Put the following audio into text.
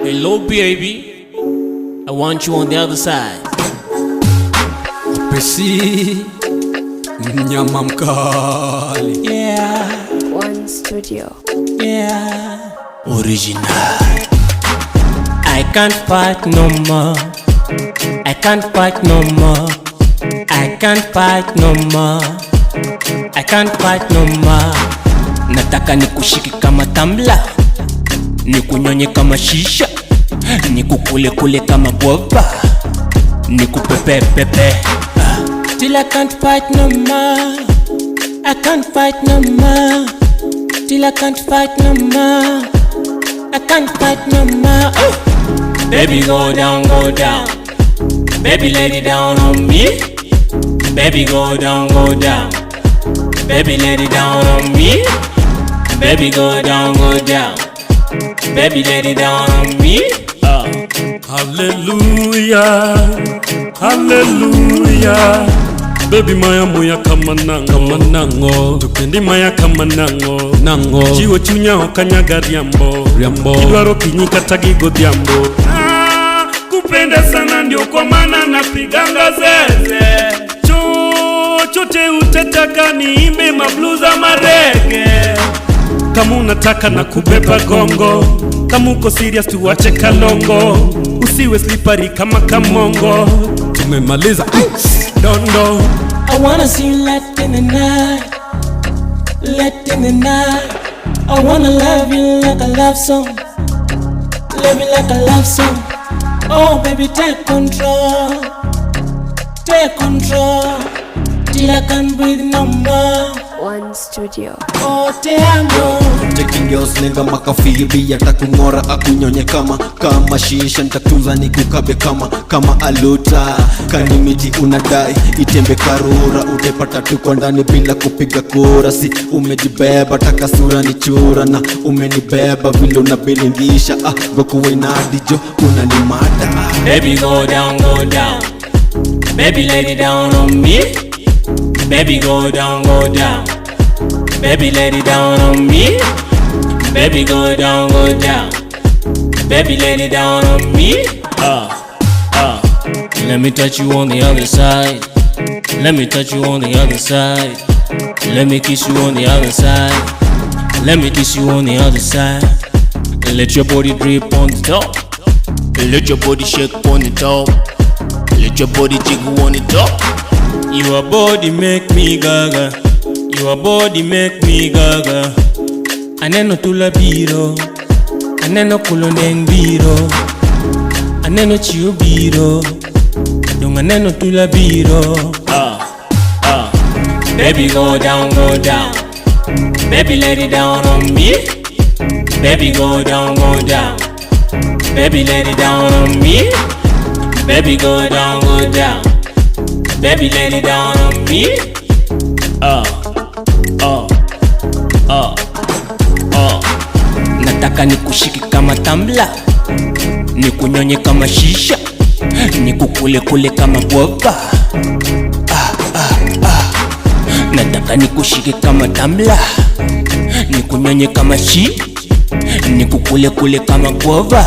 Hello, baby. I want you on the other side. Pesi mnyama mkali. Yeah, One Studio. Yeah. Original. I can't fight no more. I can't fight no more. I can't fight no more. I can't fight no more. Nataka nikushike kama tumbler, nikunyonye kama shisha, nikukule kule kama guava, nikupepepepe. Ah. Till I can't fight no more. I can't fight no more. Till I can't fight no more. I can't fight no more. Oh. Baby, go down, go down. Baby, lay it down on me. Baby, go down, go down. Baby, lay it down on me. Baby, go down, go down. Baby, lay it down on me. Haleluya, haleluya. Baby, maya muya kama nango, Kama nango. To kendi maya kama nango. Nango. Chiwo chunya ok anyaga riambo. Riambo. Idwaro kinyi kata gi godhiambo. Ah, kupenda sana ndio kwa maana napiganga zeze. Chochote utataka niimbe mablues ama reggae. Kama unataka na kubeba gongo, kama uko serious tuache kalongo, usiwe slippery kama kamongo. Tumemaliza dondo. I wanna see you light in the night, light in the night. I wanna love you like a love song, love you like a love song. Oh baby, take control, take control, till I can't breathe no more. One Studio. Oh, te amo. Checking girls nenga makafiri, atakung'ora akunyonye kama shisha, nitakutunza nikukabe kama aluta kani miti unadai itembe karura, utepata tuko ndani bila kupiga kura, si umejibeba taka sura ni chura na umenibeba vile unabilingisha, ah, gokuwainadijo unanimada. Baby, go down, go down. Baby, lay it down on me. Baby, go down, go down. Baby, lay it down on me. Baby, go down, go down. Baby, lay it down on me. Let me touch you on the other side. Let me touch you on the other side. Let me kiss you on the other side. Let me kiss you on the other side. Let your body drip on the top. Let your body shake on the top. Let your body jiggle on the top. Your body make me gaga. Your body make me gaga. Aneno tula biro. Aneno kuloneng biro. Aneno chiu biro. Dong aneno tula biro. Ah, ah. Baby, go down, go down. Baby, lay it down on me. Baby, go down, go down. Baby, lay it down on me. Baby, go down, go down. Baby, lay it down on me. Nataka nikushike kama tumbler, nikunyonye kama shisha, nikukule kule kama guava. Ah, ah, ah. Nataka nikushike kama tumbler, nikunyonye kama shi, nikukule kule kama guava.